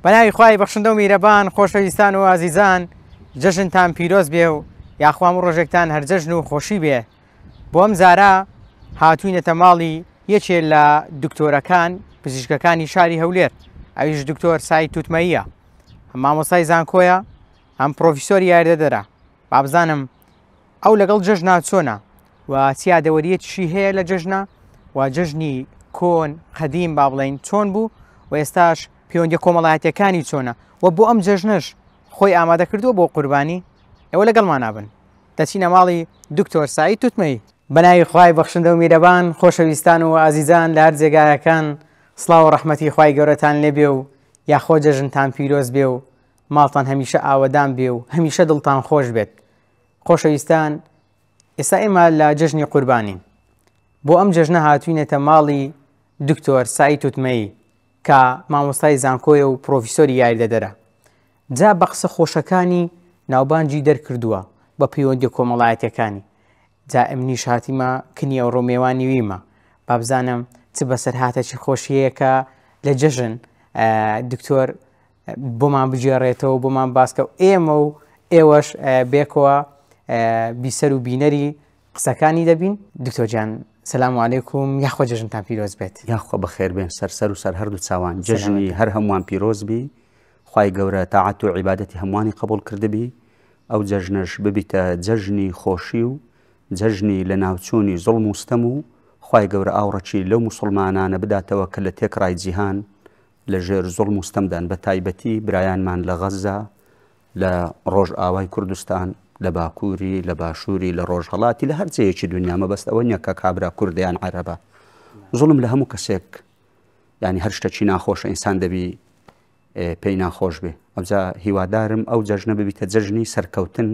بەناوی خوای بەخشندە و میرەبان خۆشەویستان و ئازیزان جەژنتان پیرۆز بێ و یاخوا هەموو ڕۆژێکتان هەر جەژن و خۆشی بێ بۆ ئەم جارە هاتوینەتە ماڵی یەکێ لە دکتۆرەکان پزیشکەکانی شاری هەولێر ئەویش دکتۆر سای توتمەیە هەم مامۆستای زانکۆیە هەم پرۆفیسۆری یاریدەدەرە بابزانم ئەو لەگەڵ جەژنا چۆنە و چ یادەوەریەکیشی هەیە لە جەژنا و جەژنی کۆن قەدیم با بڵێین چۆن بوو و ئێستاش پەیوەندیە کۆمەڵایەتیەکانی چۆنە و بۆ ئەم جەژنەش خۆی ئامادە کردووە بۆ قوربانی ئێوە لەگەڵمانا بن دەچینە ماڵی دکتۆر سعید توتمەیی. بەناوی خوای بەخشندە و میرەبان خۆشەویستان و ئازیزان لە هەر جێگایەکان سڵاو و ڕەحمەتی خوای گەورەتان لێبێ و یاخۆ جەژنتان پیرۆز بێ و ماڵتان هەمیشە ئاوەدان بێ و هەمیشە دڵتان خۆش بێت خۆشەویستان ئێستا ئێمە لە جەژنی قوربانین بۆ ئەم جەژنە هاتوینەتە ماڵی دکتۆر سای توتمەیی کە مامۆستای زانکۆیە و پرۆفیسۆری یاریدەدەرە جا بە قسە خۆشەکانی ناوبانگی دەرکردووە بە پەیوەندی کۆمەڵایەتەکانی جا ئەمنیش هاتیمە کنی ئەوڕۆ مێوانی ویمە بابزانم چ بەسەرهاتێکی خۆشیەیە کە لە جەژن دکتۆر بۆمان بگێڕێتەوە بۆمان باسکە و ئێمە و ئێوەش بێکەوە بیسەر و بینەری قسەکانی دەبین دکتۆر گیان سلام علیکم یاخوا جەژنتان پیرۆز بێت. یاخوا بەخێر بێن سەر سەر و سەر هەردوو چاوان جەژنی هەر هەمووان پیرۆز بی خوای گەورە تاعەت و عیبادەتی هەمووانی قبوڵ کردبی ئەو جەژنەش ببیتە جەژنی خۆشی و جەژنی لەناوچوونی زوڵم و ستەم و خوای گەورە ئاوڕەکی لەو موسڵمانانە بداتەوە کە لە تێکڕای جیهان لە ژێر زوڵم و ستەمدان بە تایبەتی برایانمان لە غەززە، لە ڕۆژئاوای کوردستان، لە باکووری، لە باشووری، لە ڕۆژهەڵاتی، لە هەر جێیەکی دونیا مەبەست ئەوە نییە کە کابرا کوردە یان عەرەبە. زوڵم لە هەموو کەسێک یانی هەر شتەکی ناخۆشە ئینسان دەبی پێی ناخۆش بێ. ئەوجا هیوادارم ئەو جەژنە ببیتە جەژنی سەرکەوتن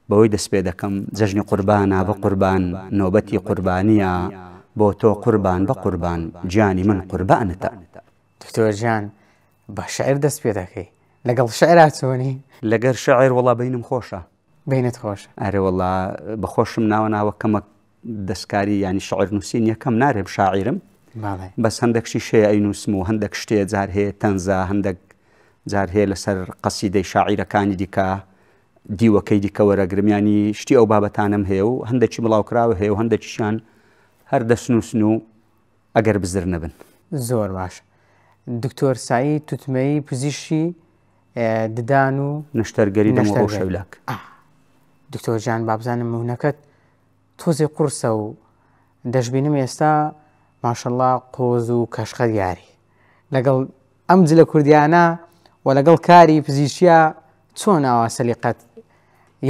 بەوەی دەست پێ دەکەم جەژنی قوربانە بە قوربان نۆبەتی قوربانیە بۆ تۆ قوربان بە قوربان گیانی من قوربانتە. دکتۆر گیان بە شعر دەست پێ دەکەی لەگەڵ شعرا چۆنی؟ لەگەر شعر وەڵا بەینم خۆشە. بەینت خۆشە. ئەرێ وەڵا بەخۆشم ناوە ناوە کەمەک دەستکاری یانی شعر نووسین یەکەم نارێم شاعیرم بەس هەندێک شیشەیە ئەی نووسم و هەندێک شتێ جار هەیە تەنزە هەندێک جار هەیە لەسەر قەسیدەی شاعیرەکانی دیکە دیوەکەی دیکە وەرەگرم یانی شتی ئەو بابەتانەم هەیە و هەندێکی بڵاوکراوە هەیە و هەندێکیشیان هەر دەستنووسن و ئەگەر بزر نەبن. زۆر باش دکتۆر سەعید توتمەیی پزیشکی ددان و نەشتەرگەری دەم و ڕەوشەولاک. دکتۆر جان بابزانم مهنەکەت تۆزێ قورسە و دەشبینم ئێستا ماشەڵا قۆز و کەشخە دیاری لەگەڵ ئەم جلە کوردیانە و لەگەڵ کاری پزیشکیا چۆن ئاوا سەلیقەت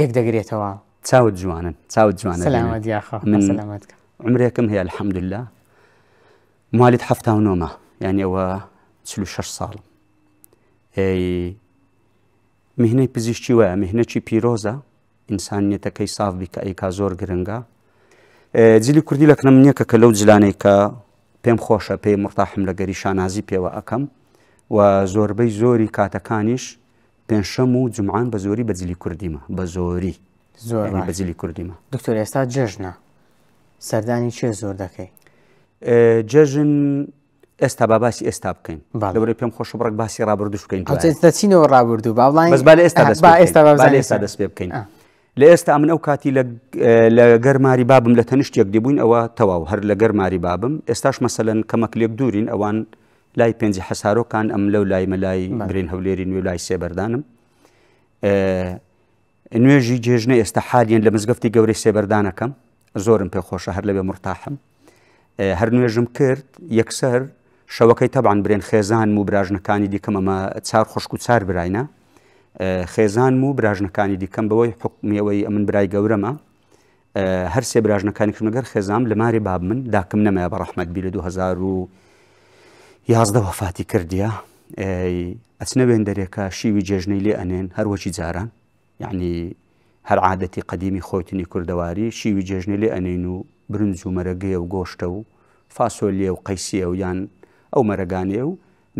یەک دەگرێتەوە؟ چاوت جوانن چاوت جوانە سەلامەت یاخوا من سەلامەت کە. عمرێکم هەیە الحمدلله موالید 79مە یعنی ئەوە 46 ساڵم ئەی میهنەی پزیشکی وایە میهنەکی پیرۆزە ئینسان نیەتەکەی ساف بی کە ئەیکا زۆر گرنگە جلی کوردی لە کنم نییە کە کە لەو جلانەی کە پێم خۆشە پێی مرتاحم لە گەری شانازی پێوە ئەەکەم و زۆربەی زۆری کاتەکانیش پێنجشەم و جمعان بە زۆری بە جلی کوردیمە بە زۆری زۆر بە جلی کوردیمە دکتۆر ئێستا جەژنە سەردانی چێ زۆر دەکەی جەژن ئێستا با باسی ئێستا بکەین لەبەرئەوەی پێم خۆشە بڕێک باسی ڕابردووش بکەین دەچینەوە ڕابردوو با بڵێین بەس با لە ئێستا دەست با ئێستا با لە ئێستا دەست پێ بکەین لە ئێستا من ئەو کاتی لە گەرماری بابم لە تەنیشت یەک دیبووین ئەوە تەواو هەر لە گەرماری بابم ئێستاش مەسەلەن کەمەک لێک دوورین ئەوان لای پێنجی حەسارۆکان ئەم لەو لای مەلای برین هەولێری نوێ لای سێبەردانم نوێژی جێژنە ئێستا حالیەن لە مزگەفتی گەورەی سێبەردانەکەم زۆرم پێ خۆشە هەر لەوێ مورتاحم هەر نوێژم کرد یەکسەر شەوەکەی تەبان برێن خێزانم و براژنەکانی دیکەم ئەمە چار خوشک و چار براینە خێزانم و براژنەکانی دیکەم بەوەی حکمیەوەی ئەمن برای گەورەمە هەر سێ براژنەکانی کردمەگەر خێزام لە ماری باب من داکم نەمایە بە ڕەحمەت بی لە 2011 وەفاتی کردیە ئەچنە وێندەرێکە شیوی جێژنەی لێ ئەنێن هەروەکی جاران یعنی هەر عادەتی قەدیمی خۆیتنی کوردەواری شیوی جێژنەی لێ ئەنێین و برنج و مەرەگەیە و گۆشتە و فاسۆلیە و قەیسیە و یان ئەو مەرەگانەیە و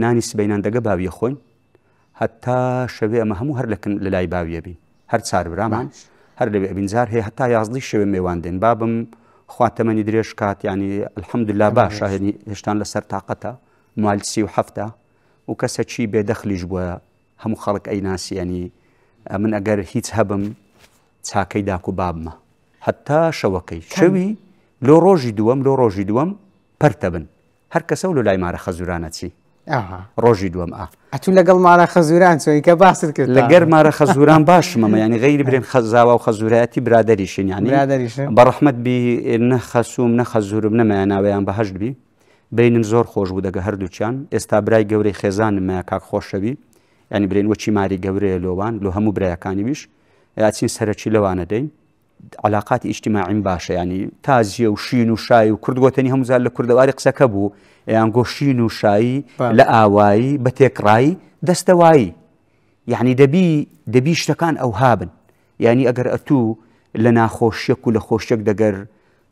نانی سبەینان دەگە باویە خۆین هەتا شەوێ ئەمە هەموو هەر لەکن لە لای باویە بین هەر چار برامان هەر لەوێ ئەبین جار هەیە هەتا یازدەی شەوێ مێوان دێن بابم خوا تەمەنی درێژ کات یعنی الحمدلله باشە هێشتان لەسەر تاقەتە موالید 37ە. و کەسەکی بێدەخلیش بووە هەموو خەڵک ئەیناسی یانی ئەمن ئەگەر هیچ هەبم چاکەی داک و بابمە هەتا شەوەکەی شەوی لۆ ڕۆژی دووەم لۆ ڕۆژی دووەم پەرتە بن هەر کەسە و لۆ لای مارە خەزورانە چی ڕۆژی دووەم ئا ئەتوو لەگەڵ مارە خەزوران چۆنی کە باست کرد لەگەر مارە خەزوران باشمەمە ینی غەیری برێن خەزاوا و خەزورایەتی برادەریشین ینی برادەریشن بە ڕەحمەت بی نە خەسوم نە خەزورم نەمایاناوەیان بەهەشت بی بەینم زۆر خۆش بوو دەگە هەردووکیان ئێستا برای گەورەی خێزانم مایە کاک خۆشەوی یعنی برێن وەکی ماری گەورەیە لۆوان لۆ هەموو برایەکانی ویش ئەچین سەرەکی لەوانە دەین علاقاتی ئیجتماعیم باشە ینی تازیە و شین و شای و کورد گۆتەنی هەموو جار لە کوردەواری قسەکە بوو یان گۆ شین و شایی لە ئاوایی بە تێکڕایی دەستەوایی یعنی دەبی دەبی شتەکان ئەوها بن یعنی ئەگەر ئەتوو لە ناخۆشیەک و لە خۆشیەک دەگەر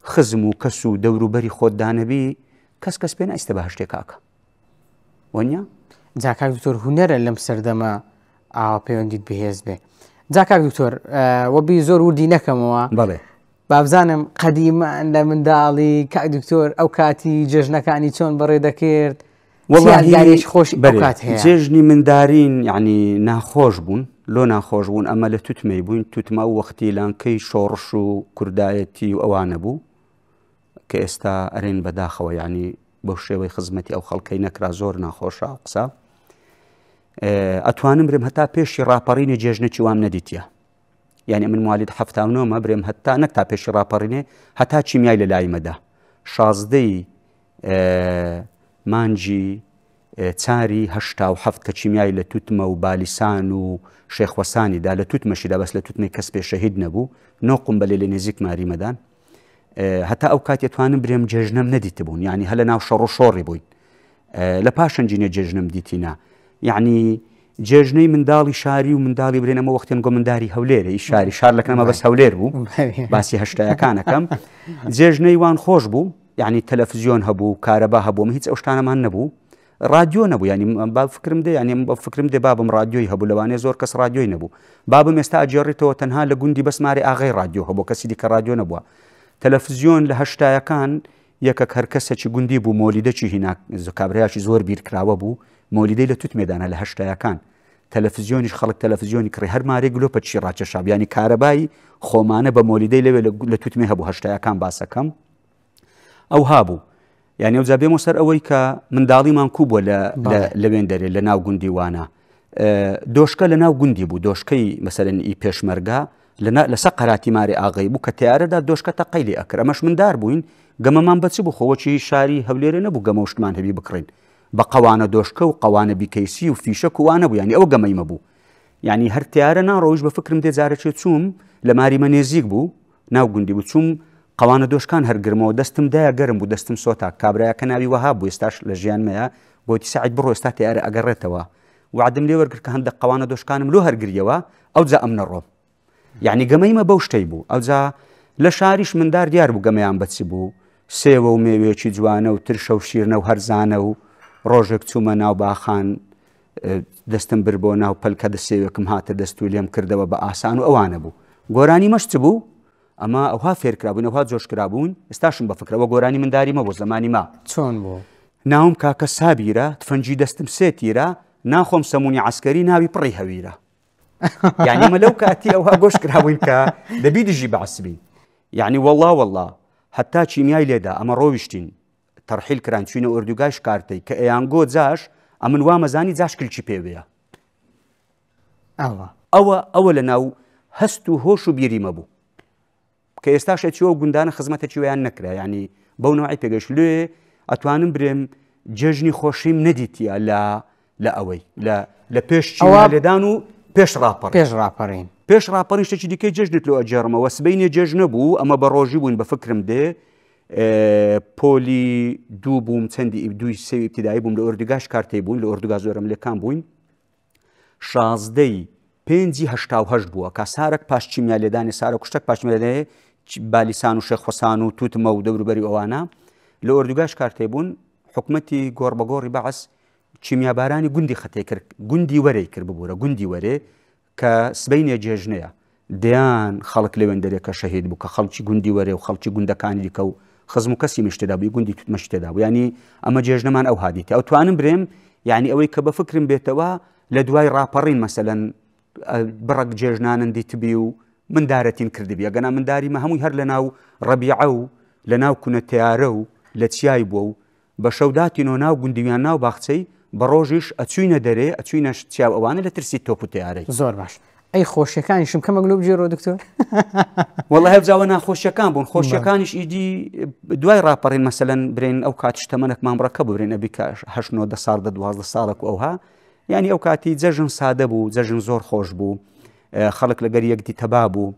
خزم و کەس و دەوروبەری خۆت دانەبی کەس کەس پێ نایستە بەهەشتێ کاکە وەنیە؟ جا کاک دکتۆر هونەرە لەم سەردەمە ئاوا پەیوەندیت بەهێز بێ جا کاک دکتۆر وەبی زۆر وردی نەکەمەوە بەڵێ بابزانم قەدیمان لە منداڵی کاک دکتۆر ئەو کاتی جێژنەکانی چۆن بەڕێ دەکرد وەڵاهی خۆش بەرێ جێژنی مندارین یعنی ناخۆش بوون لۆ ناخۆش بوون ئەمە لە توتمەی بووین توتمە و وەختی لانکەی شۆڕش و کوردایەتی و ئەوانە بوو کە ئێستا ئەرێن بەداخەوە یعنی بەو شێوەی خزمەتی ئەو خەڵکەی نەکرا زۆر ناخۆشە ئەو قسە ئەتوانم برێم هەتا پێشی ڕاپەڕینی جێژنێکی وام نەدیتە یعنی من موالید 79مە برێم هەتا نەک تا پێشی ڕاپەڕینێ هەتا چیمیای لە لایمەدا شازدەی مانگی چاری 87 کە چیمیای لە توتمە و بالیسان و شێخوەسانی دا لە توتمەشیدا بەس لە توتمەی کەس پێ شەهید نەبوو نۆ قومبەلێ لە نێزیک ماریمەدان هەتا ئەو کاتی توانم برێم جێژنەم نەدیتبوون یعنی هەلە ناو شەڕ و شۆڕی بووین لە پاشەنجینە جێژنم دیتینا یعنی جێژنەی منداڵی شاری و منداڵی برێن ئەمە وەختێن گۆ منداری هەولێرە ئی شاری شار لەکەمە بەس هەولێر بوو باسی هەشتایەکانەکەم جێژنەی وان خۆش بوو یعنی تەلەفزیۆن هەبوو کارەبا هەبوو هیچ ئەو شتانەمان نەبوو ڕادیۆ نەبوو ینی با فکرم دێ ینی بە فکرم دێ بابم ڕادیۆی هەبوو لەوانەیە زۆر کەس ڕادیۆی نەبوو بابم ئێستا ئەگێڕیتەوە تەنها لە گوندی بەس ماری ئاغای ڕادیۆ هەبوو کەسی دیکە ڕادیۆ نەبووە تەلەفزیۆن لە هەشتایەکان یەکەک هەر کەسێکی گوندی بوو مۆلیدەکی هینا کابراایکی زۆر بیرکراوە بوو مۆلیدەی لە توتمێدانە لە هەشتایەکان تەلەفزیۆنیش خەڵک تەلەفزیۆنی کڕی هەر مارێ گلۆپە چی ڕاکێشا بیانی کارەبای خۆمانە بە مۆلیدەی لەوێ لە توتمێ هەبوو هەشتایەکان باسەکەم ئەوها بوو یعنی ئەوجا بێمە سەر ئەوەی کە منداڵیمان کو بووە لەوێن دەرێ لە ناو گوندی وانە دۆشکە لە ناو گوندی بوو دۆشکەی مەسەرەن ئی پێشمەرگە لەسە قەراتی ماری ئاغەی بوو کە تیارەدا دۆشکە تەقەی لێ ئەکرد ئەمەش مندار بووین گەمەمان بەچ بوو خۆوەکی شاری هەولێرێ نەبوو گەمە شتمان هەبی بکڕین بە قەوانە دۆشکە و قەوانە بیکەیسی و فیشەک و وانە بوو یعنی ئەو گەمەیمە بوو یعنی هەر تیارە ناڕۆیش بە فکرم دێ جارەکێ چووم لە ماریمە نێزیک بوو ناو گوندی بوو چووم قەوانە دۆشکان هەرگرمەوە دەستم دایە گەرم بوو دەستم سۆتا کابرایەکە ناوی وەهاب بوو ئێستاش لە ژیانمەیە گۆتی سەعید بڕۆ ئێستا تەیارە ئەگەڕێتەوە وەعدم لێ وەرگرت کە هەندە قەوانە دۆشکانم لۆ هەرگریەوە ئەوجا ئەم نەڕۆم یعنی گەمەیمە بەو شتەی بوو ئەوجا لە شاریش مندار دیار بوو گەمەیان بەچی بوو سێوە و مێوێکی جوانە و ترشە و شیرنە و هەرزانە و ڕۆژێک چوومە ناو باخان دەستم بر بۆ ناو پەلکە دە سێوێکم هاتە دەست و لێم کردەوە بە ئاسان و ئەوانە بوو گۆرانی مەش چ بوو ئەمە ئەوها فێرکرابوون ئەوها جۆشکرابوون ئێستاشم بە فکرەوە گۆرانی منداری مە بۆ زمانی ما چۆن بوو ناوم کاکە سابیرە تفەنگی دەستم سێ تیرە ناخۆم سەمونی عسکەری ناوی پڕی هەویرە یعنی مە لەو کاتی ئەوها گۆش کرابووین کە دەبی دژی بەعسبین یعنی وەڵا وەڵا هەتا چیمیای لێدا ئەمە ڕۆیشتین تەرحیل کران چوینە ئۆردوگای شکارتەی کە ئەیانگۆ جاش ئەمن وامەزانی جاش کلکی پێوەیە ئەوە ئەوە ئەوە لە ناو هەست و هۆش و بیری مەبوو کە ئێستاش ئەچیەوە گوندانە خزمەتەکی ویان نەکرا ینی بەو نوعی پێگەش لێ ئەتوانم برێم جێژنی خۆشیم نەدیتە لە لە ئەوەی لە لە پێش ئەوە لێدان و پێش ڕاپەڕ پێش ڕاپەڕین پێش ڕاپەڕین شتێکی دیکەی جێژنت لۆ ئەگێڕمەوە سبەینێ جێژ نەبوو ئەمە بە ڕۆژی بووین بە فکرم دێ پۆلی دوو بووم چەندی دووی سێوی ئیبتیدایی بووم لە ئۆردوگاش کارتەی بوون لە ئۆردوگا زۆرم لێکان بووین شازدەی پێنجی 88 بووە کا سارەک پاش چیمیا لێدانی سارە کوشتەک پاش لێدانێ بالیسان و شێخ خۆسان و توتمە و دەوروبەری ئەوانە لە ئۆردوگاش کارتێ بوون حکومەتی گۆڕ بە گۆڕی بەعس کیمیابارانی گوندی خەتێ کرد گوندی وەرەی کرد ببوورە گوندی وەرێ کە سبەینێ جێژنەیە دەیان خەڵک لەوێن دەرێ کە شەهید بوو کە خەڵکی گوندی وەرێ و خەڵکی گوندەکانی دیکە و خزم و کەسی مش تێدا بوو گوندی توتمەش تێدا بوو ینی ئەمە جێژنەمان ئەو هادیتە ئەو توانم برێم یعنی ئەوەی کە بە فکرم بێتەوە لە دوای ڕاپەڕین مەسەلەن بڕەک جێژنانن دیتبی و مندارەتین کردبی ئەگەنا منداری مە هەمووی هەر لە ناو ڕەبیعە و لە ناو کونە تەیارە و لە چیای بووە و بە شەو داتینۆ ناو گوندیویان ناو باخچەی بە ڕۆژیش ئەچوینە دەرێ ئەچوینە چیا و ئەوانە لە ترسی تۆپ و تەیارەی. زۆر باش ئەی خۆشیەکانیشم کەمەک لۆ بگێڕەوە دکتۆر. وەڵا هەر جاوە ناخۆشیەکان بوون خۆشیەکانیش ئیدی دوای ڕاپەڕین مەسەلەن برێن ئەو کاتیش تەمەنەکمان بڕەکە بوو برێن ئەبی کە هەشت نۆ دە ساڵ دە 12 ساڵەک و ئەوها یعنی ئەو کاتی جەژن سادە بوو جەژن زۆر خۆش بوو خەڵک لەگەر یەکدی تەبا بوو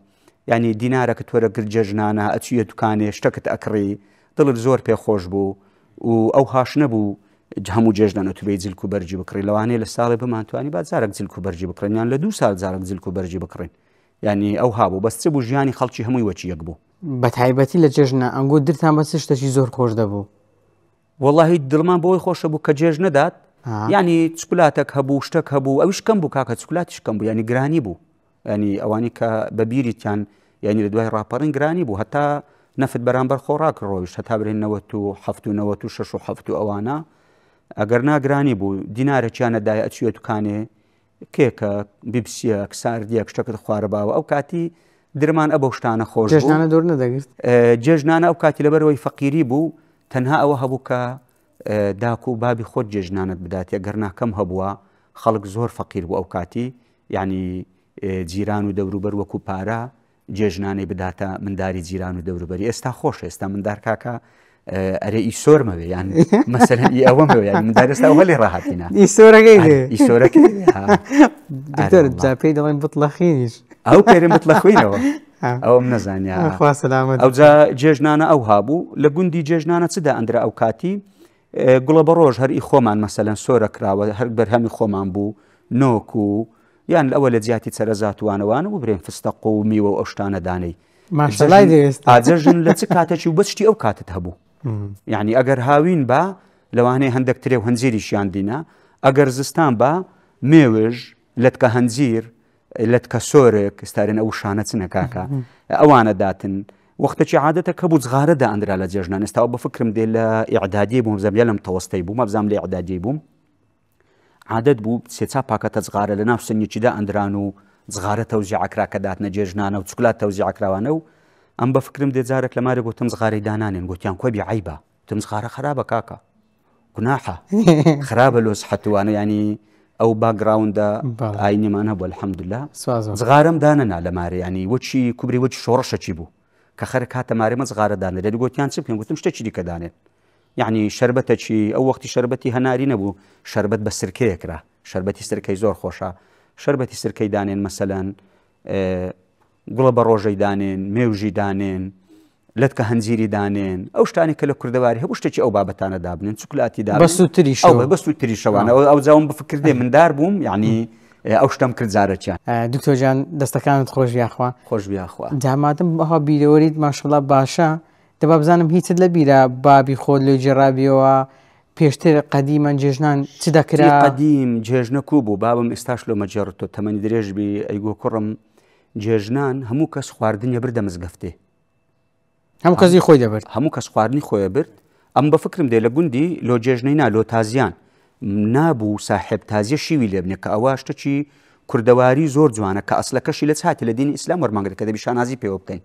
یعنی دینارەکەت وەرەگرت جەژنانە ئەچویە دوکانێ شتەکت ئەکڕی دڵت زۆر پێ خۆش بوو و ئەو هاش نەبوو هەموو جێژنان ئەتوبێی جلک و بەرگی بکڕی لەوانەیە لە ساڵێ بمانتوانی با جارێک جلک و بەرگی بکڕین یان لە دوو سال جارێک جلک و بەرگی بکڕین یعنی ئەو هابوو بەس چ بوو ژیانی خەڵکی هەمووی وەکی یەک بوو. بە تایبەتی لە جێژنا ئەنگۆ درتان بە چ شتەکی زۆر خۆش دەبوو؟ وەڵاهی دڵمان بەوەی خۆشە بوو کە جێژ نەدات یعنی چکلاتەک هەبوو شتەک هەبوو ئەویش کەم بوو کاکە چکلاتیش کەم بوو یعنی گرانی بوو ینی ئەوانی کە بە بیریتیان یعنی لە دوای ڕاپەڕین گرانی بوو هەتا نەفت بەرامبەر خۆراک ڕۆیشت هەتا برێن 97 و 96 و 7 و ئەوانە ئەگەر ناگرانی بوو دینارێکیانە دای ئەچویە دوکانێ کێکە بیبسیەک ساردیەک شتەکەت خوارە باوە ئەو کاتی درمان ئە بەو شتانە خۆش جێژنانە دوور نەدەگرت جێژنانە ئەو کاتی لەبەرەوەی فەقیری بوو تەنها ئەوە هەبوو کە داک و بابی خۆت جێژنانت بداتێ گەر ناکەم هەبووە خەڵک زۆر فەقیر بوو ئەو کاتی یعنی جیران و دەوروبەر وەکو پارە جێژنانەی بداتە منداری جیران و دەوروبەری ئێستا خۆش ئێستا مندار کاکە ئەرێ ئی سۆرمەوێ یان مەسەلەن ئی ئەوەمەوێ یان مندار ئێستا ئەوە لێ ڕاهاتینە ئی سۆرەکەی لێ ئی سۆرەکەی دکتۆر جا پێی دەڵێن بتڵە خوێنیش ئەو پێرم بتڵە خوێنەوە ئەوم نەزانیا خوا سەلامەت ئەوجا جێژنانە ئەو هابوو لە گوندی جێژنانە چ دائەندرا ئەو کاتی گوڵە بە ڕۆژ هەر ئی خۆمان مەسەلەن سۆرە کراوە هەر بەرهەمی خۆمان بوو نۆک و یان ئەوە لە جیاتی چەرەزات وانەوانە و برێن فستەق و میوە و ئەو شتانە دانەی ماشەڵای دەوێست ئاجەژن لە چ کاتێکی و بەشتی ئەو کاتت هەبوو یعنی ئەگەر هاوین با لەوانەیە هەندێک ترێ و هەنجیریشیان دینە ئەگەر زستان با مێوژ لەتکە هەنجیر لەتکە سۆرێک ستارێن ئەو شانە چنە کاکە ئەوانە داتن وەختەکی عادەتە کە بوو جغارە دائەندرا لە جێژنان ئێستا بە فکرم دێ لە ئیعدادیە بووم زەم یا لەم تەوەستەی بووم مەبزام لە ئیعدادیە بووم عادەت بوو سێ چا پاکەتە جغارە لە ناو سنیەکیدا ئەندران و جغارە تەوزیع ئەکرا کە داتنە جێژنانە و چکلات تەوزیع ئەکراوانە و ئەم بە فکرم دێ جارێک لە مارێ گوتم جغارەی دانانێن گوتیان کۆبی عیبە گوتم جغارە خراپە کاکە گوناحە خراپە لۆ سحەتوانە ینی ئەو باگراوندە ئاینیمان هەبوو الحەمدلله جغارم دانەنا لە مارێ ینی وەچی کوبری وەچ شۆڕشەکی بوو کە خەرک هاتە مارێ مە جغارە دانرێت گوتیان چ بکەین گوتم شتێکی دیکە دانێن یعنی شربەتەکی ئەو وەختی شربەتی هەناری نەبوو شربەت بە سرکەیە کرا شربەتی سرکەی زۆر خۆشە شربەتی سرکەی دانێن مەسەلەن گوڵە بە ڕۆژەی دانێن مێوژی دانێن لەتکە هەنجیری دانێن ئەو شتانی کە لە کوردەواری هەبوو شتێکی ئەو بابەتانە دابنێن چکلاتی دا بەسووتریش ئەو بەسووتریشەوانە ئەو جاوم بفکردێ مندار بووم یعنی ئەو شتم کرد جارەکیان دکتۆر جان دەستەکانت خۆش یاخوا خۆش بیاخوا جامادم بەها بیرەوەریت ماشەڵا باشە دەبا بزانم هیچت لە بیرە بابی خۆت لێ گێڕابیەوە پێشتر قەدیمەن جێژنان چ دەکرا؟ قەدیم جێژنە کوو بوو بابم ئێستاش لۆ مەگێڕتۆ تەمەنی درێژ بی ئەیگۆ کوڕم جێژنان هەموو کەس خواردنی بردە مزگەفتێ هەموو کەسی خۆی دەبرد هەموو کەس خواردنی خۆی برد ئەم بە فکرم دێ لە گوندی لۆ جێژنەی نا لۆ تازیان نابوو ساحێب تازیە شیوی لێبنێ کە ئەوە شتەکی کوردەواری زۆر جوانە کە ئەسلەکەشی لە چاتی لە دینی ئیسلام وەرمانگرێت کە دەبی شانازی پێوە بکەین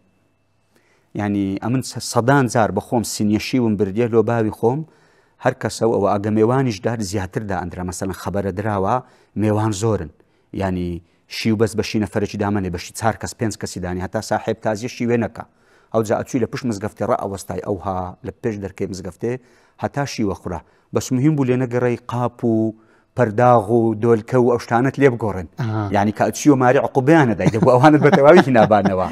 یانی ئەمن سەدان جار بە خۆم سینیە شیوم بردیە لۆ باوی خۆم هەر کەسە و ئەوە ئەگە مێوانیش دار زیاتر دائەندرا مەسەلەن خەبەرە دراوە مێوان زۆرن یانی شیو بەس بەشی نەفەرێکی دامەنێ بەشی چار کەس پێنج کەسی دانی هەتا ساحێب تازیە شیوێ نەکا ئەوجا ئەچووی لە پشت مزگەفتێ ڕائەوەستای ئەوها لە پێش دەرکەی مزگەفتێ هەتا شیوە خورا بەس مهم بوو لێ نەگەڕێی قاپ و پەرداغ و دۆلکە و ئەو شتانەت لێ بگۆڕن یعنی کە ئەچیۆ ماری عقوبیانە دای دەبوو ئەوانت بە تەواوی هینابانەوە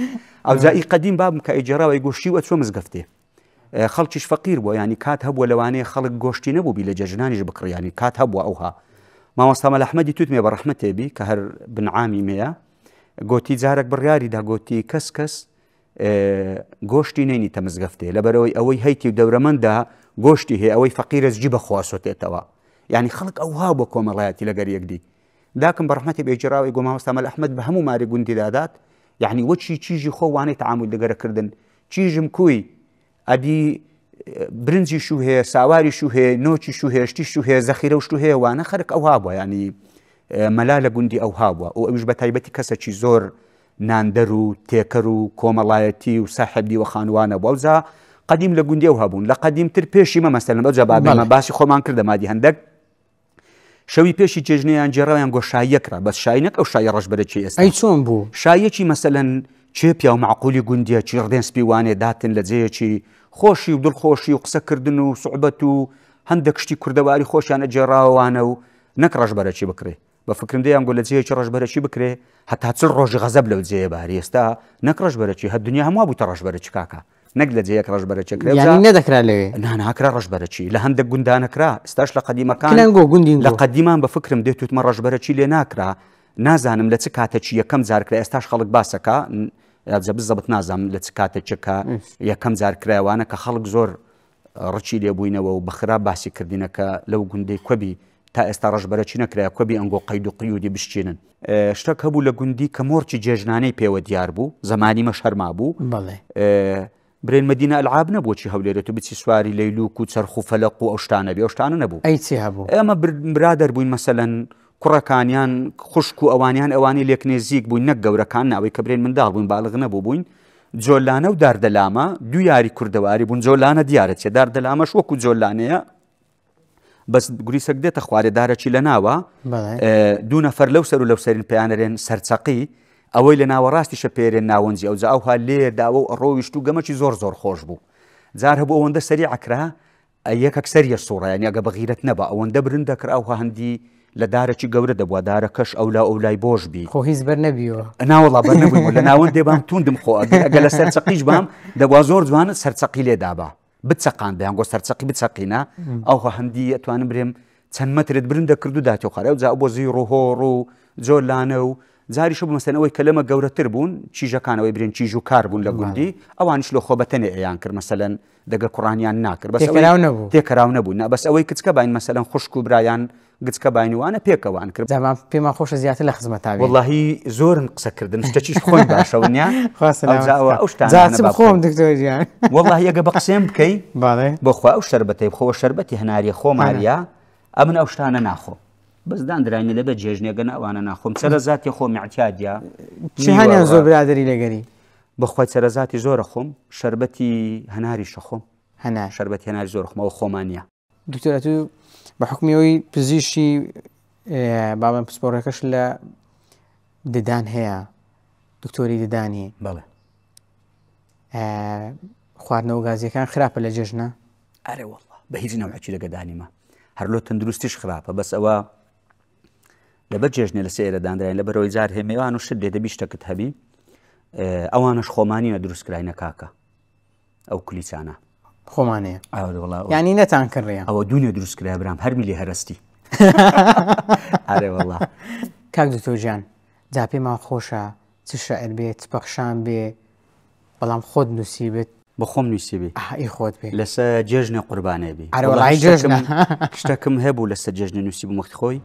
ئەوجا ئی قەدیم بابم کە ئەیگێڕاوە گۆشتی و ئەچۆ مزگەفتێ خەڵکیش فەقیر بووە ینی کات هەبووە لەوانەیە خەڵک گۆشتی نەبوو بی لە جەژنانیش بکڕیانی کات هەبووە ئەوها مامۆستا مەلا ئەحمەدی توتمێ بە ڕەحمەتێ بی کە هەر بنعامی مەیە گۆتی جارێک بڕیاری دا گۆتی کەس کەس گۆشتی نەینیتە مزگەفتێ لەبەرەوەی ئەوەی هەیتی و دەورەمەندە گۆشتی هەیە ئەوەی فەقیرە زگی بەخوا سۆتێتەوە یعنی خەڵک ئەوها بۆ کۆمەڵایەتی لەگەر یەکدی داکم بە ڕەحمەتی بێجراوی گۆ مامۆستا مەلا ئەحمەد بە هەموو ماری گوندی دادات یعنی وەچی چیژی خۆ وانەی تعامل دەگەرە کردن چیژم کوی ئەدی. برنجیش و هەیە ساواریش و هەیە نۆکیش و هەیە شتیش و هەیە زەخیرە و شت و هەیە وانە خەرک ئەوها بووە ینی مەلا لە گوندی ئەوها بووە و ئەویش بە تایبەتی کەسێکی زۆر ناندەر و تێکەر و کۆمەڵایەتی و ساحێب دیوەخانوانە بوو ئەوجا قەدیم لە گوندی ئەو هەبوون لە قەدیمتر پێشی مە مەسەلەن ئەوجا بابێمە باسی خۆمان کردە مادی هەندەک شەوی پێشی جێژنەیان گێڕاویان گۆ شاییە کرا بەس شایی نەک ئەو شایی ڕەشبەرەکی ئێستا ئەی چۆن بوو؟ شاییەکی مەسەلەن کێ پیاو مەعقولی گوندیە چی ڕدێن سپی وانێ داتن لە جێیەکی خۆشی و دڵخۆشی و قسەکردن و سوعبەت و هەندێک شتی کوردەواری خۆشیان ئەگێڕاوانە و نەک ڕەشبەرەکی بکرێ بە فکرم دەیان گۆ لە جێیەکی ڕەشبەرەکی بکرێ هەتا چل ڕۆژی غەزەب لەو جێیە باری ئێستا نەک ڕەشبەرەکی هە دنیا هەموو بووتە ڕەشبەرەکی کاکە نەک لە جێیەک ڕەشبەرەکی کرێ یانی نەدەکرا لەوێ نا ناکرا ڕەشبەرەکی لە هەندێک گوندا نەکرا ئێستاش لە قەدیمەکان کلەنگۆ گوندین لە قەدیمان بە فکرم دێت توتمە ڕەشبەرەکی لێ ناکرا نازانم لە چ کاتێکی یەکەم جار کرا ئێستاش خەڵک باسەکە جە بزەبت نازانم لە چ کاتێکێکە یەکەم جار کرایوانە کە خەڵک زۆر ڕکی لێ بووینەوە و بە خراپ باسی کردینە کە لەو گوندەی کوەبی تا ئێستا ڕەشبەرەکی نەکرایە کوەبی ئەنگۆ قەید و قیودی بشکێنن. شتەک هەبوو لە گوندی کە مۆرکی جێژنانەی پێوە دیار بوو زەمانی مەش هەر مابوو. بەڵێ. برێن مەدینە ئەلعاب نەبوو چی هەولێرێ تو بچی سواری لەیلوک و چەرخ و فەلەق و ئەو شتانە بی ئەو شتانە نەبوو. ئەی چی هەبوو؟ ئێمە برادەر بووین مەسەلەن کوڕەکانیان خوشک و ئەوانیان ئەوانەی لێک نێزیک بووین نەک گەورەکان نا ئەوەی کە برێن منداڵ بووین بالغ نەبوو بووین جۆلانە و داردەلامە دوو یاری کوردەواری بوون جۆلانە دیارە چیە داردەلامەش وەکو جۆلانەیە بەس گوریسەک دێتە خوارێ دارەکی لە ناوە دوو نەفەر لەو سەر و لەو سەرین پێیانەرێن سەرچەقی ئەوەی لە ناوەڕاستیشە پێرێن ناوەنجی ئەوجا ئەوها لێ داوە و ئەڕۆیشت و گەمەکی زۆر زۆر خۆش بوو جار هەبوو ئەوەندە سەری عکرا یەکەک سەریە سوڕا یانی ئەگە بەغیرەت نەبا ئەوەندە برند دەکرا ئەوها هەندی لە دارەکی گەورە دەبووە دارەکەش ئەولا ئەولای بۆش بی. خۆ هیچ بەر نەبیوە. ناوەڵا بەر نەبووم لە ناوەندێ بام توندم خۆ ئەگەر ئەگە لە سەرچەقیش بام دەبوا زۆر جوانت سەرچەقی لێ دابا بچەقاند دەیان گۆ سەرچەقی بچەقینە ئەوها هەندی ئەتوانم برێم چەند مەترت برند دەکرد و داتێ خوارێ ئەوجا بۆ زیڕ و هۆڕ و جۆلانە و جاریش بوو مەسەن ئەوەی کە لەمە گەورەتر بوون چیژەکانەوەی برێن چیژ و کار بوون لە گوندی ئەوانیش لۆ خۆ بەتەنێ ئەیان کرد مەسەلەن دەگە کوڕانیان ناکرد بەس تێکەراو نەبوو تێکەراو نەبوو نا بەس ئەوەی کچکە باین مەسەلەن خوشک و برایان گچکە باین وانە پێکەوان کرد جا پێمان خۆشە زیاتر لە خزمەتا بین وەڵاهی زۆرن قسە کردن شتەکیش خۆی باشە ونیا خوا سەلامەت ئەوجا ئەوە ئەو شتانە جا چ با بخۆم بکەین. دکتۆر گیان وەڵاهی ئەگە بە قسەم بکەی بەڵێ بۆخوا ئەو شەربەتەی بخۆوە شەربەتی هەناریە خۆماریە ئەمن ئەو شتانە ناخۆم بەس داندراینە لەبە جێژنێگە نا ئەوانە ناخۆم چەرەزاتی خۆم اعتیادە چ هەنیان زۆر برادەری لەگەری بەخوای چەرەزاتی زۆرە خۆم شەربەتی هەناریشە خۆم هەنار شەربەتی هەناری زۆر خۆم ئەوە خۆمانە. دکتۆر ئەتوو بە حوکمی ئەوەی پزیشکی بابەن پسپۆڕەکەش لە ددان هەیە دکتۆری ددانی بەڵێ خواردنەوە گازیەکان خراپە لە جێژنە ئەرێ والله بە هیچ نەوعێکی لەگە دانیمە هەر لۆ تەندروستیش خراپە بەس ئەوە لەبەر جێژنێ لە سێرە دانراین لە بەرەوەی جار هەیە مێوان و شت دێ دەبی شتەکت هەبی ئەوانش خۆمانینە دروستکراینە کاکە ئەو کلیچانە خۆمانەیە ینی نەتان کڕیە ئەوە دوونێ دروستکرا برام هەر میلی هەرستی ئەرێ وڵا کاک دکتۆر گیان جا پێمان خۆشە چ شعر بێ چ پەخشان بێ بەڵام خۆت نووسیبێت بە خۆم نووسیبی ئی خۆت بێ لەسە جێژنە قوربانێ بی ئەرێ وەڵای جێژنە شتەکم هەبوو لەسەر جێژنە نووسی بوو وەختی خۆی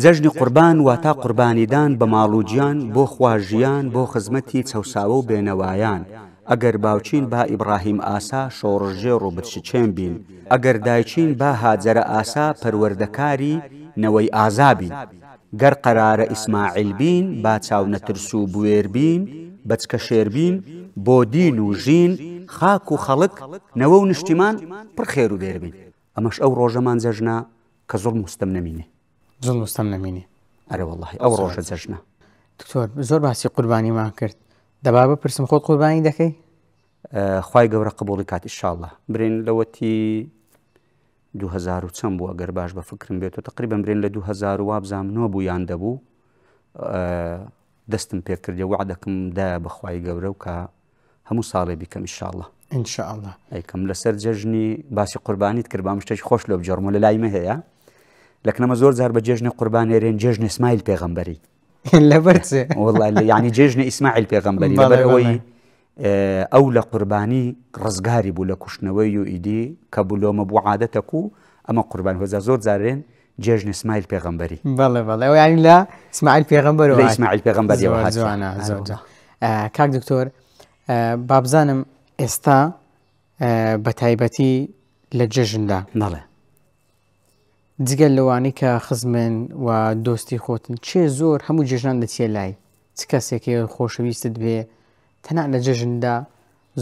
جەژنی قوربان واتا قوربانیدان بە ماڵ و گیان بۆ خوا ژیان بۆ خزمەتی چەوساوە و بێنەوایان ئەگەر باوکین با ئیبڕاهیم ئاسا شۆڕشگێڕ و بتشچێن بین ئەگەر دایکین با هاجەرە ئاسا پەروەردەکاری نەوەی ئازا بین گەر قەرارە ئیسماعیل بین با چاونەترس و بوێر بین بەچکە شێر بین بۆ دین و ژین خاک و خەڵک نەوە و نیشتیمان پڕ خێر و بێر بین. ئەمەش ئەو ڕۆژەمان جەژنە کە زوڵم و ستەم نەمینێ. زوڵم و ستەم نەمینێ. ئەرێ وەڵاهی ئەو ڕۆژە جەژنە. دکتۆر زۆر باسی قوربانیمان کرد دەبا بپرسم خۆت قوربانی دەکەی؟ خوای گەورە قبوڵی کات ئیشاڵڵا. برێن لەوەتی 2000 و چەند بوو ئەگەر باش بە فکرم بێت و تقریبا برێن لە 2000 وابزانم نۆ بوو یان دەبوو دەستم پێکردی وعدەکەم دایە بەخوای گەورە و کە هەموو ساڵێ بیکەم ئیشاڵڵا إن شاء الله ئەیکەم لەسەر جەژنی باسی قوربانیت کرد بام شتێکی خۆش لۆ بجێڕمەوە لە لای مە هەیە لەکنەمە زۆر جار بە جێژنی قوربان ئێرێن جێژنی ئیسماعیل پێغەمبەری لەبەر چ والله یعنی جێژنی ئیسماعیل پێغەمبەری لەبەر ئەوەی ئەو لە قوربانی ڕزگاری بوو لە کوشتنەوەی و ئیدی کە بلۆمە بوو عادەتەک و ئەمە قوربان هۆزا زۆر جارێن جێژنی سمایل پێغەمبەری. بەڵێ بەڵێ ئەو یانی لە ئیسماعیل پێغەمبەرەوە لە ئیسماعیل پێغەمبەریەوە زۆر هاتیە. جوانە زۆر جوان. کاک دکتۆر بابزانم ئێستا بە تایبەتی لە جەژندا. بەڵێ. جگە لەوانەی کە خزمن و دۆستی خۆتن کێ زۆر هەموو جێژنان دەچیە لای چ کەسێک هەیە خۆشەویستت بێ تەنها لە جەژندا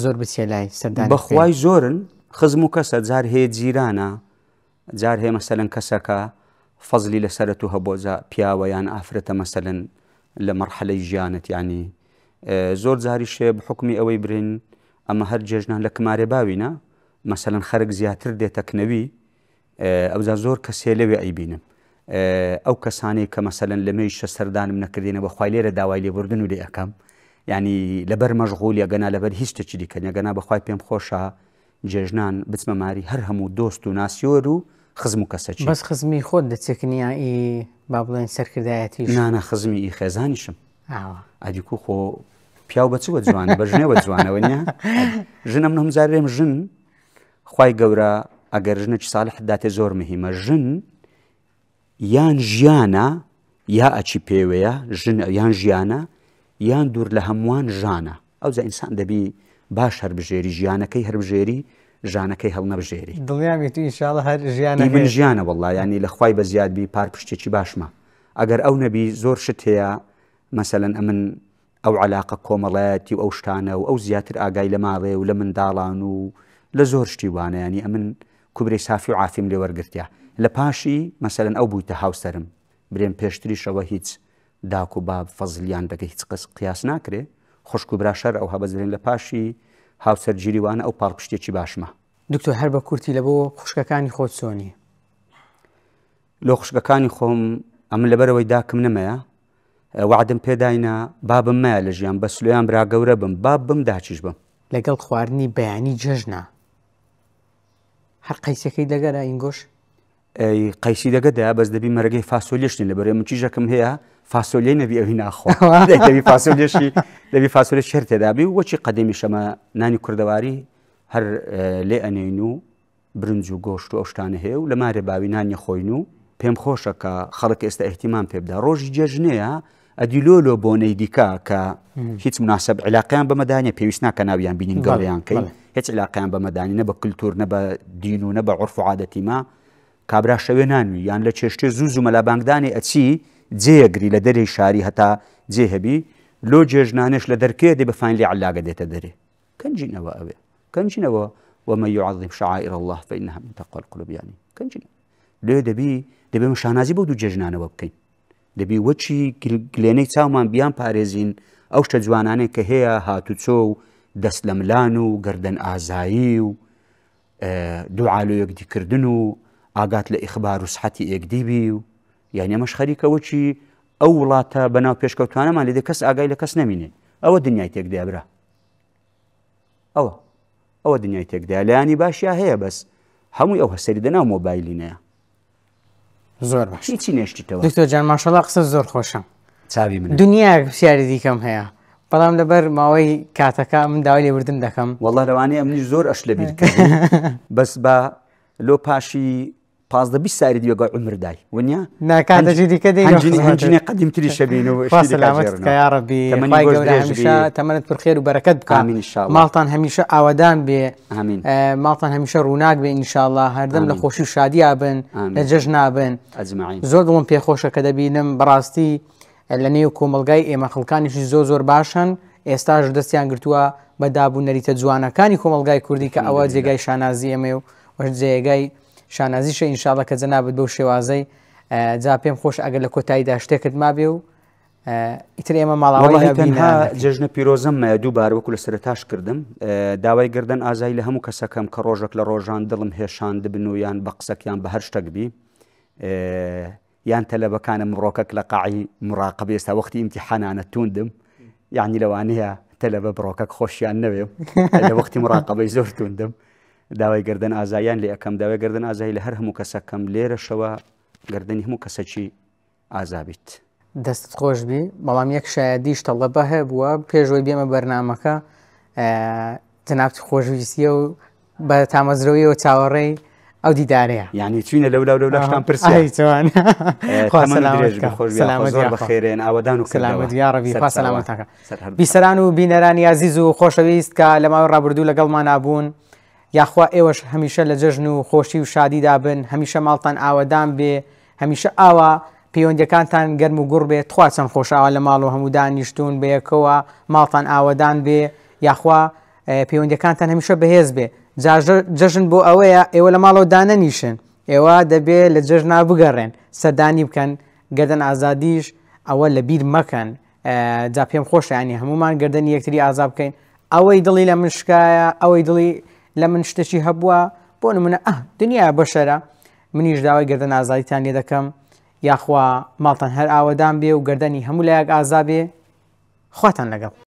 زۆر بچیە لای سەردانی بکەی؟ بەخوای زۆرن خزم و کەسە جار هەیە جیرانە جار هەیە مەسەلەن کەسەکە فەزلی لەسەرە تو هەبووە جا پیاوە یان ئافرەتە مەسەلەن لە مەرحەلەی ژیانت یانی زۆر جاریش هەیە بحوکمی ئەوەی برین ئەمە هەر جێژنان لە کمارێ باوینە مەسەلەن خەرک زیاتر دێتە کنەوی ئەوجا زۆر کەسێ لەوێ ئەیبینم ئەو کەسانەی کە مەسەلەن لە مێژە سەردانم نەکردینە بەخوای لێرە داوای لێبوردن و لێ ئەەکەم ینی لەبەر مەشغولی ئەگەنا لەبەر هیچ شتێکی دیکە نەگەنا بەخوای پێم خۆشە جێژنان بچمە ماری هەر هەموو دۆست و ناسیۆر و خزم و کەسەکی. بەس خزمی خۆت دەچێکنی یان ئی با بڵێن سەرکردایەتیش؟ نانا خزمی ئی خێزانیشم. ئاوا. ئەدی کو خۆ پیاو بە چوە جوانە بە ژنێوە جوانەوە نیە؟ ژنم نەم جارێم ژن خوای گەورە ئەگەر ژنێکی ساڵح داتێ زۆر مهمە ژن یان ژیانە یا ئەچی پێوەیە ژن یان ژیانە یان دوور لە هەمووان ژانە ئەوجا ئینسان دەبی باش هەربژێری ژیانەکەی هەربژێری ژانەکەی هەڵنەبژێری. دڵنیام تو ئینشاڵڵا هەر ژیانەکەی. من ژیانە وەڵا یانی لە خوای بەزیاد بی پارپشتێکی باشمە ئەگەر ئەو نەبی زۆر شت هەیە مەسەلەن ئەمن ئەو عەلاقە کۆمەڵایەتی و ئەو شتانە و ئەو زیاتر ئاگای لە ماڵێ و لە منداڵان و لە زۆر شتی وانە یانی ئەمن کوبرەی سافی و عافیم لێ وەرگرتیا لە پاشی مەسەلەن ئەو بوویتە هاوسەرم برێم پێشتریشەوە هیچ داک و باب فەزلیان دەگە هیچ قس قیاس ناکرێ خوشک و برا شەر ئەوها بەس برێن لە پاشی هاوسەرگیری وانە ئەو پاڵپشتێکی باشمە. دکتۆر هەر بە کورتی لە بۆ خوشکەکانی خۆت چۆنی؟ لۆ خوشکەکانی خۆم ئەمن لەبەرەوەی داکم نەمەیە وەعدم پێداینە بابم مایە لە ژیان بەس لۆیان برا گەورە بم باب بم داچیش بم. لەگەڵ خواردنی بەیانی جەژنە هەر قەیسەکەی دەگەرە ئینگۆش؟ ئەی قەیسی دەگە دەیا بەس دەبی مەرەگەی فاسۆلیەش نی لەبەرێ من چیژەکم هەیە فاسۆلیەی نەبی ئەوی ناخۆ دەبی فاسۆلیەشی دەبی فاسۆلیە شەر تێدابی و وەچی قەدیمی شەمە نانی کوردەواری هەر لێ ئەنێین و برنج و گۆشت و ئەو شتانە هەیە و لە مارێ باوی نانی خۆین و پێم خۆشە کە خەڵک ئێستا ئیهتیمام پێ بدا ڕۆژی جێژنەیە ئەدی لۆ لۆ بۆنەی دیکە کە هیچ مناسب علاقیان بەمەدانە پێویست ناکە ناویان بینین گەوریان کەین هیچ علاقیان بەمەدانی نە بە کللتور نە بە دین و نە بە عرف و عادەتی ما کابرا شەوێ نانوی یان لە چێشتێ زوو زوو مەلابانگدانێ ئەچی جێگری لە دەرێی شاری هەتا جێ هەبی لۆ جێژنانێش لە دەرکێ دێ بە فاینلی علاگە دێتە دەرێ کەنجینەوە ئەوێ کەنجینەوە ومن يعظم شعائر الله فإنها من تقوى القلوب یانی کەنجینە لێ دەبی دەبێ شانازی بۆ دوو جێژنانەوە بکەین دەبی وەچی گلێنەی چاومان بیان پارێزین ئەو شتە جوانانەی کە هەیە هاتوچۆ و دەست لە ملان و گردن ئازایی و دوعا لۆ یەکدیکردن و ئاگات لە ئیخبار و سحەتی ئێکدی بی و یعنی ئەمەش خەریکە وەچی ئەو وڵاتە بەناو پێشکەوتوانەمان لێ کەس ئاگای لە کەس نەمینێ ئەوە دنیای تێکدایە برا ئەوە ئەوە دنیای تێکدایە لایانی باشیا هەیە بەس هەمووی ئەو هەسەری دەناو مۆبایلی نەیە زۆر باش هیچی نێشتیتەوە دکتۆر جان ماشەڵا قسە زۆر خۆشە چاوی من دنیایەک پرسیاری دیکەم هەیە بەڵام لەبەر ماوەی کاتەکە من داوای لێبوردن دەکەم والله لەوانەیە ئەمنیش زۆر ئەش لەبیر بەس بە لۆ پاشی 15 20 ساری دیوەگە عمر دای ونیا ناکاتەکی دیکە دەینە قەدیمتری شەبین و خوا سەلامەتت کە یا ڕەبی خوای گەورە هەمیشە تەمەنت پر خێر و بەرەکەت بکا آمین ان شاء الله ماڵتان هەمیشە ئاوەدان بێ آمین ماڵتان هەمیشە ڕووناک بێ ان شاء الله هەردەم لە خۆشی و شادیا بن لە جەژنا بن اجمعین زۆر دڵم پێخۆشە کە دەبینم بەڕاستی لە نێو کۆمەڵگای ئێمە خەڵکانیشی زۆر زۆر باشن ئێستاش دەستیان گرتووە بە داب و نەریتە جوانەکانی کۆمەڵگای کوردی کە ئەوە جێگای شانازی ئێمە و وەش جێگای شانازیشە ئینشاڵە کە جەنابت بەو شێوازەی جا پێم خۆش ئەگەر لە کۆتاییدا شتێکت مابێ و ئیتر ئێمە ماڵاوای تەنها جێژنە پیرۆزم مایە دووبارە وەکو لە سەرەتاش کردم داوای گردن ئازای لە هەموو کەسەکەم کە ڕۆژێک لە ڕۆژان دڵم هێشاندبن و یان بە قسەکیان بە هەر شتەک بی یان تەلەبەکانم ڕۆکەک لە قاعی مراقب ئێستا وەختی ئیمتیحانانە توندم یعنی لەوانەیە تەلەبە بڕۆکەک خۆشیان نەوێ لە وەختی مراقبەی زۆر توندم داوای گردن ئازایان لێ ئەەکەم داوای گردن ئازای لە هەر هەموو کەسەکەم لێرەشەوە گردنی هەموو کەسەکی ئازابیت. دەستت خۆش بی بەڵام یەک شایەدیش تەڵەبە هەبووە پێش وەی بێمە بەرنامەکە جەنابت خۆشویستیە و بە تامەزرۆیەوە چاوەڕێی ئەو دیدارەیە یعنی چوینە لەولا و لەولاشتان پرسیار چوان زۆر بەخێرێن ئاوەدان و سەلامەت یا ڕەبی خوا سەلامەتەکە بیسەران و بینەرانی ئازیز و خۆشەویست کە لە ماوەی ڕابردوو لەگەڵمانابوون. یاخوا ئێوەش هەمیشە لە جەژن و خۆشی و شادیدا بن، هەمیشە ماڵتان ئاوەدان بێ، هەمیشە ئاوا پەیوەندیەکانتان گەرم و گوڕ بێ، تخوا چەند خۆشە ئاوا لە ماڵ و هەموو دانیشتوون بەیەکەوە ماڵتان ئاوەدان بێ، یاخوا پەیوەندیەکانتان هەمیشە بەهێز بێ. جا جەژن بۆ ئەوەیە ئێوە لە ماڵەوە دانەنیشن، ئێوە دەبێ لە جەژنا بگەڕێن، سەردانی بکەن، گەردەن ئازادیش ئەوە لەبیر مەکەن. جا پێم خۆشە ینی هەمومان گردنی یەکتری ئازا بکەین ئەوەی دڵی لە من شکایە ئەوەی دڵی لە من شتێکی هەبووە بۆ نمونە ئە دنیا بەشەرە منیش داوای گردن ئازادیتان لێ دەکەم یاخوا ماڵتان هەر ئاوەدان بێ و گردنی هەموو لایەک ئازا بێ خواتان لەگەڵ.